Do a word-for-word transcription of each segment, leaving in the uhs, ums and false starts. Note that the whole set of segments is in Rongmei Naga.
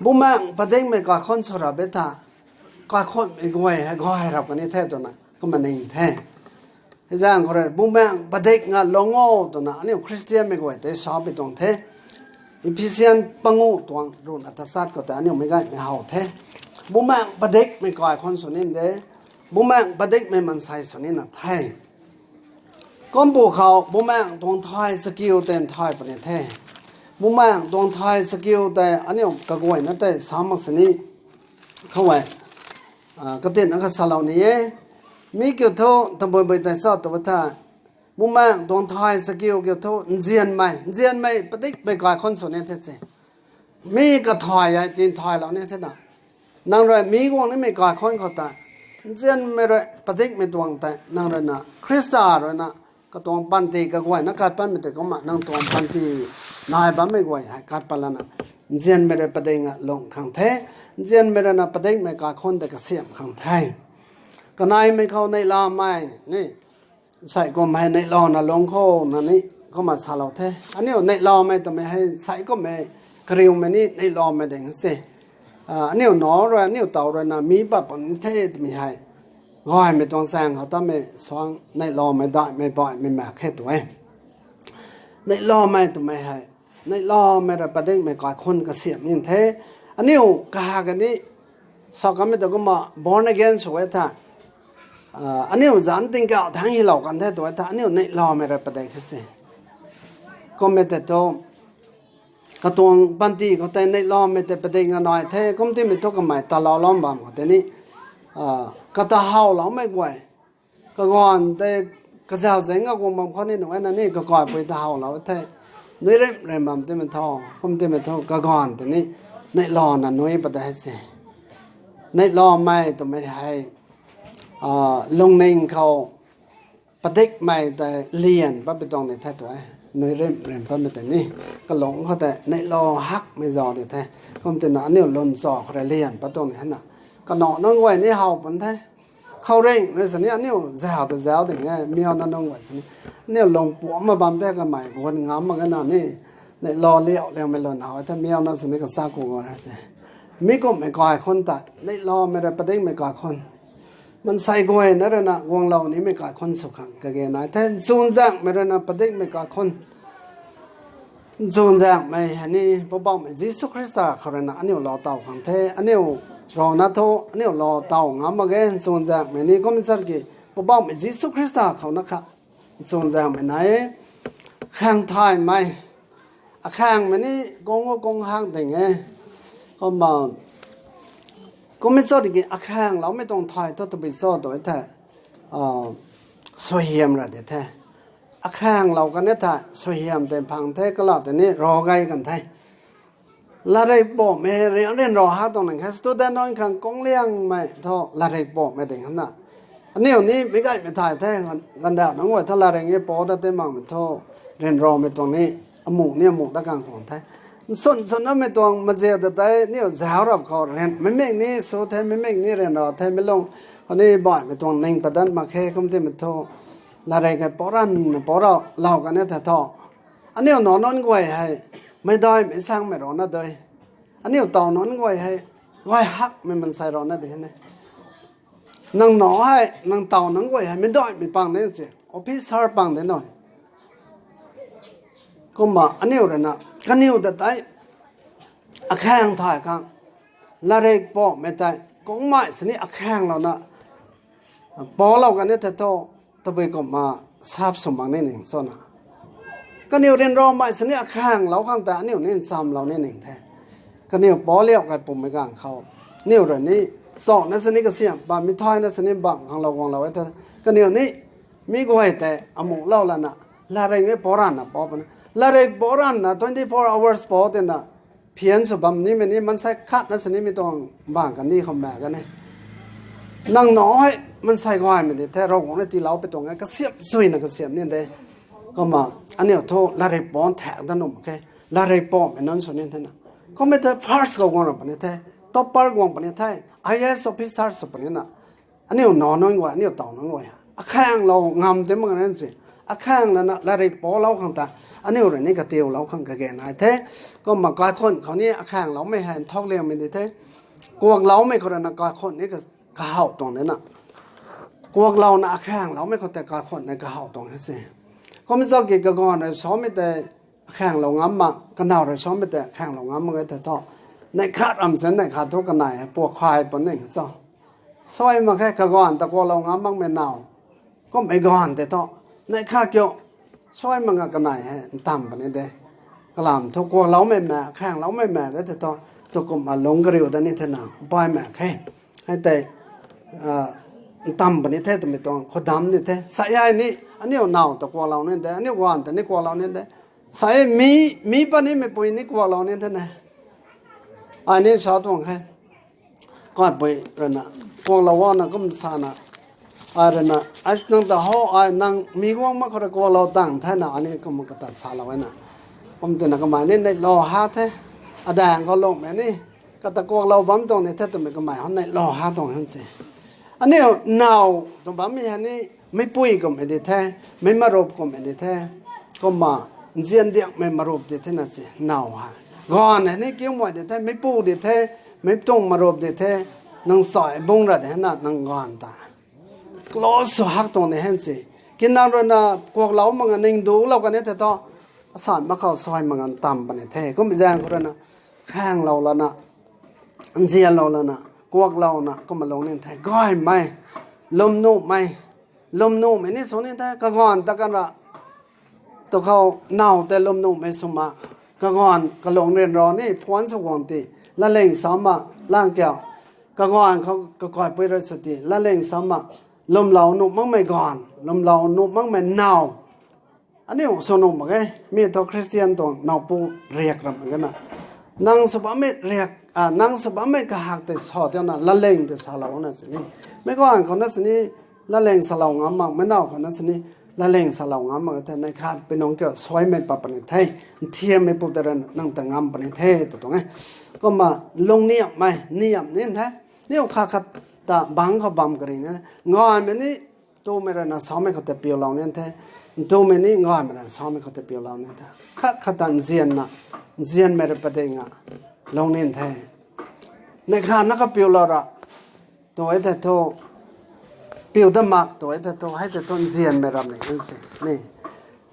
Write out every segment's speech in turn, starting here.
Bumaengh padikmei kaikhunc sw ra be tha, kaikhunmei guay hei gay rap kan ni the twna kumna ning the. Hei zaeng khou rui Bumaengh padik nga lung o twna aniu Khristianmei guay tei sapui tuang the. Ephesian pangu tuang ruhna tachat khou tei aniu meic gaymei how the. Bumaengh padikmei kaikhunc sw ni de, Bumaengh padikmei mansei sw nina the. Kumpu khou Bumaengh tuang thay chakiu tei thay puni the. Bumaengh tuang thay chakiu tei aniu kaguayna tei sa mak sini khou e, katinna kha salou ni e. Mi kiu thu tabui bui tei sa tu tha, Bumaengh tuang thay chakiu kiu thu nzianmei, nzianmei padikmei kaikhunc sw ni the se. Mi kathay hei tin thaylou ni the na. Nang rui mi guang nimei kaikhunc khou tei nzianmei rui padikmei tuang tei nang rui na Khrista rui na katuang panty kaguayna kat patmei tei kumna nang tuang panty nai bammei guay hei kat pat lana nzianmei rui padik nga lung khang the. Nzianmei rui na padikmei kaikhunc tei kasiamh khang the. Kaneimei khou neihlamei ni, sei kum hei neihlouna lung khou na ni kumna salou the. Aniu neihloumei twmei hei sei kummei kariumei ni neihloumei ding se. Aniu nac rui aniu taw rui na mi pat puni the twmei hei gaymei tuang chaeng khou tamei suang neihloumei daihmei baihmei mak khe tu e. Neihloumei twmei hei, neihloumei rui padikmei kaikhunc kasiamh ni the. Aniu kaha kani sa kanmei tu kumna born again sw e tha, aniu zanc tingkauh thangc hylou kan the tu e tha aniu neihloumei rui padik khe se. Kummei tei thu katuang panty khou tei neihloumei tei padik nga nai the. Kum timei thu kamei talou lou bam khou tei ni, kata howloumei guay, kaganv tei kazauh zeng nga guang bam khou ni nung e na ni kakaipui ta howlou the. Nui rim rim bam timei thu, kum timei thu kaganv tei ni neihlouna nui pat de se. Neihloumei twmei hei lungning khou padikmei tei lian patpui tuang ni the tu e. Nui rim rim patmei tei ni kalung khou tei neihlou hakmei zauc di the. Kum tina aniu lwn cha khou rui lian pat tuang ni hei na, kanac nunc guay ni how pun the. Khouringh rui sini aniu zauc ta zauc ding e, miauna nunc guay sini aniu lung puamcna bam the, kamei guan ngam mak ge na ni, neihlou liau liangmei lwn how the, miauna sini kasa ku guang ra se. Mi kumhmei kaikhunc ta, neihloumei rui padikmei kaikhunc, maansei guayna rui na guanglou nimei kaikhunc sw khang kage nai the. Nchunzaenghmei rui na padikmei kaikhunc, nchunzaenghmei hei ni Poubauhmei Jisu Khrista khou rui na aniu lou taw khang the. Aniu rana thu aniu lou taw ngam mak ge. Nchunzaenghmei ni kum chat ki Poubauhmei Jisu Khrista khou na kha nchunzaenghmei nai e. Khaeng thaymei, akhaengmei ni kung o kung hak ding e. Kumna, kummei cho tiki akhaengloumei tuang thay thu tabui cho tu e the, suaihiam ra di the. Akhaenglou kan e the, suaihiam tei phang the, kala tei ni rav gay kan the. Latrik pumhmei hei riang ryanra hak tuang ning khe, student nunc khang kung liangmei thu latrik pumhmei ding hana. Aniu ni meic gaymei thay the, gandauh nunc guay thu latrik e pou ta tei makmei thu ryanramei tuang ni, amuh ni amuh dat kan khwan the. Nsun nsunmei tuang maziak ta tei aniu zauc rap khou ryan, meimik ni sw the, meimik ni ryanra the, mi lung khatni baihmei tuang ning padat mak khe. Kum timei thu latrik hei pou ranv pou rau lou kan e the thu, aniu nac nunc guay hei meicdaihmei sangmei rana dui, aniu taw nunc guay hei gay hakmei maansei rana di ne. Nang nac hei, nang taw nunc guay hei meicdaihmei pang de se, officer pang de na. Kumna aniu rui na, kaniw ta tei akhaeng thay khang latrik pumhmei tei kungmei sini akhaenglouna poulou kan e the thu, tabui kumna sap sw mak ni ning cho na. Kaniw ryanramei sini akhaenglou khang tei aniu ni nchamlou ni ning the. Kaniw pou liau kai pumhmei ganv khou, aniu rui ni chana sini kasiamh pa, mi thayna sini bam khanglou guanglou e the. Kaniw ni mi guay tei amuhlou lana, latrik e pou ranvna pou puni. Latrik pou ranvna twenty four hours pou tina phian sw bam nimei ni maansei khatna sini mi tuang bang kan ni khou mak kan e. Nang nac hei maansei gaymei di the, Ravguangc na tiilou pui tuang e, kasiamh suina kasiamh ni de. Kumna aniu thu latrik pou thaek dat nuh mak khe, latrik pumhmei nunc sw ni the na. Kummei tei first khou guang ra puni the, topper guang puni the, I A S officer sw puni na. Aniu nac nunc guay, aniu taw nunc guay akhaenglou ngam ti mak na se. Akhaeng lana latrik poulou khang ta, Aniu rui ni katiulou khang kage nai the. Kumna kaikhun khou ni akhaengloumei hei nthauliangmei di the. Kuakloumei khou rui na kaikhun ni ka, kahaw tuang de na. Kuaklouna akhaengloumei khou tei kaikhun ni kahaw tuang he se. Kum zauki kaganv rui samei tei akhaenglou ngam mak, kanow rui samei tei akhaenglou ngam mak e the thu. Neih khat ram se neih khat thu kanei hei puak khay puni cho. Suai mak khe kaganv ta kuaklou ngam makmei now. Kummei ganv tei thu. Neih khat kiu. Suai mak nga kanei hei ntam puni de. Kalam thu kuakloumei mak, khaengloumei mak e the thu. Tu kumna lung kariu da ni the na. Pai mak khe. Hei tei, ah, ntam puni the twmei tuang khou dam ni the. Sa hei ni, aniu now ta kuaklou ni de, aniu ganv ta ni kuaklou ni de. Sa e mi, mi pa ni meipui ni kuaklou ni the na. Ai ni sa tuang khe. Kaipui rui na, kuaklou na kum sa na. Ai rui na, ai nang ta how, ai nang mi guang mak khou rui kuaklou tang the na, ai ni kum kata salou e na. Kum tina kamei ni neihlou ha the. Adaeng khou lungmei ni, kata kuaklou bam tuang ni the twmei kamei how neihlou ha tuang han se. Aniu now tuang bammei hei ni, meipui kummei di the, meic marup kummei di the, kumna nzian diakmei marup di the na se, now hei. Ganv hei ni kiumei di the, meipu di the, meic tuang marup di the, nang sai bung ra de na nang ganv ta. Close sw hak tuang ni hen se. Kinang rui na kuaklou mak nga ning dulou kan e the thu. Asan mak khou suai mak nga ntam puni the. Kum zaeng khou rui na khaenglou lana, nzianlou lana, kuaklouna, kumna lung ni the. Gaymei, lwmnuhmei, lwmnuhmei ni sw ni the, kaganv ta kan ra. Tu khou now tei lwmnuhmei sw ma, kaganv kalung ryanra ni, phuan sw guang ti, latling sa ma, lang kiu. Kaganv khou kakaipui rui sw ti, latling sa ma, lwmlou nuh makmei ganv, lwmlou nuh makmei now. Aniu sw nuh mak ge, mi thu Christian tuang nowpu riak ram mak ge na. Nang sw bammei riak, ah, nang sw bammei kahak tei sa tiuna, latling tei salou na sini. Meic ganv khou na sini, latling salou ngam mak, meic now khou na sini, latling salou ngam mak the, neih khat pi nung kiu suaimei pat puni the, nthiammei pu tei rui nang ta ngam puni the, tw tuang e. Kumna lungniamhmei, niamh ni the, niu khat khat ta bangc khou bam kari na, ngaymei ni, ntumei rui na samei khou tei piulou ni the, ntumei ni ngaymei rui na samei khou tei piulou ni the. Khat khat ta nzianna, nzianmei rui padik nga, lung ni the. Neih khat na kapiulou ra, tu e the thu, piu dat mak tu e the thu, hei the thu nzianmei ram ni kan se, ni.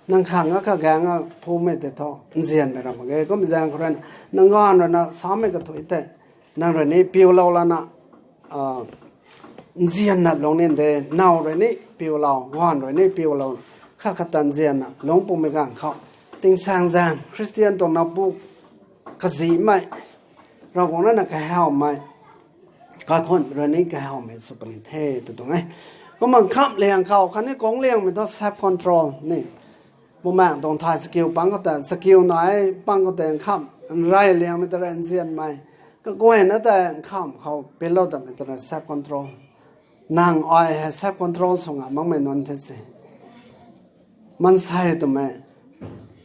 Nang khang a kagaeng a phumei tei thu, nzianmei ram mak ge, kum zaeng khou rui na, nang ganv rui na samei kathuic tei, nang rui ni piulou lana, ah, nzianna lung ni de, now rui ni piulou, ganv rui ni piulou, khat khat ta nzianna lung pumei ganv khou. Tingsaengzaeng, Christian tuang nowpu kazihmei, Ravguangc rui na kahawmei, kaikhun rui ni kahawmei sw puni the, tw tuang e. Kumna nkham liang khou, khatni kung liangmei thu self control ni. Bumaengh tuang thay chakiu pang khou ta, chakiu nai pang khou tei nkham, nrey liangmei ta rui nzianmei. Kaguayna tei nkham khou pilou datmei ta rui self control. Nang ai hei self control sw ngam makmei nunc the se. Maansei twmei,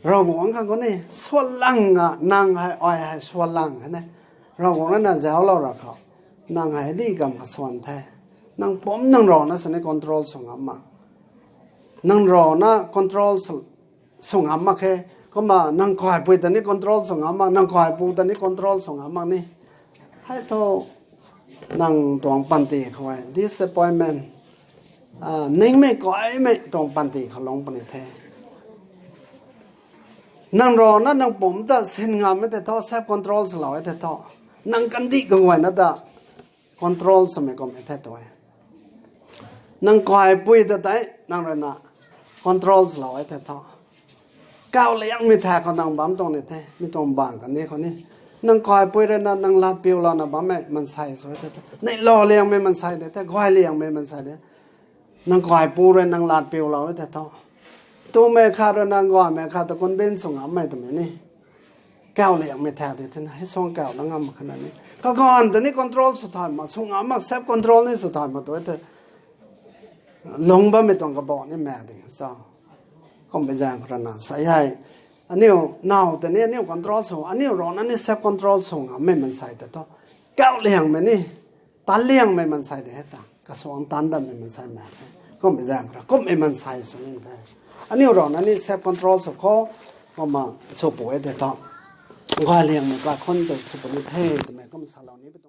Ravguangc khang khou ni, swanlang a, nang hei, ai hei swanlang hei ne. Ravguangc rui na zauclou ra khou, nang hei di kam kha swan the. Nang pumc nang rana sini control sw ngam mak. Nang rana control sw, sw ngam mak khe. Kumna nang kaipui ta ni control sw ngam mak, nang kaipu ta ni control sw ngam mak ni. Hei thu, nang tuang panty khou e, disappointment, ah, ningmei kaimei tuang panty khou lung puni the. Nang rana nang pumc ta sin ngammei tei thu, self control swlou e the thu. Nang kandih kaguayna ta control swmei kum e the tu e. Nang kaipui ta tei, nang rui na control swlou e the thu. Kauh liangmei thak khou nang bam tuang ni the, mi tuang bang kani khou ni. Nang kaipui rui na nang lat piulouna bammei maansei sw e the thu. Neihlou liangmei maansei de the, guay liangmei maansei de. Nang kaipu rui nang lat piulou e the thu. Tumei khat rui nang gaymei khat ta convince sw ngammei twmei ni. Kauh liangmei thak de the na, hei suang kauh na ngam khatna ni. Kaganv ta ni control sw thay mak, sw ngam mak, self control ni sw thay mak tu e the. Lung bammei tuang kabau ni mak ding sa. Kummei zaeng khou rui na sa hei. Aniu now ta ni aniu control sw, aniu rana ni self control sw ngammei maansei ta thu. Kauh liangmei ni, tan liangmei maansei de he ta. Kasuang tan datmei maansei mak khe. Kummei zaeng khou rui, kummei maansei sw ni the. Aniu rana ni self control sw khou, Kumna sw pu e tei thu, galiangmei kaikhunc tei sw puni the twmei kum salou ni pi tuang.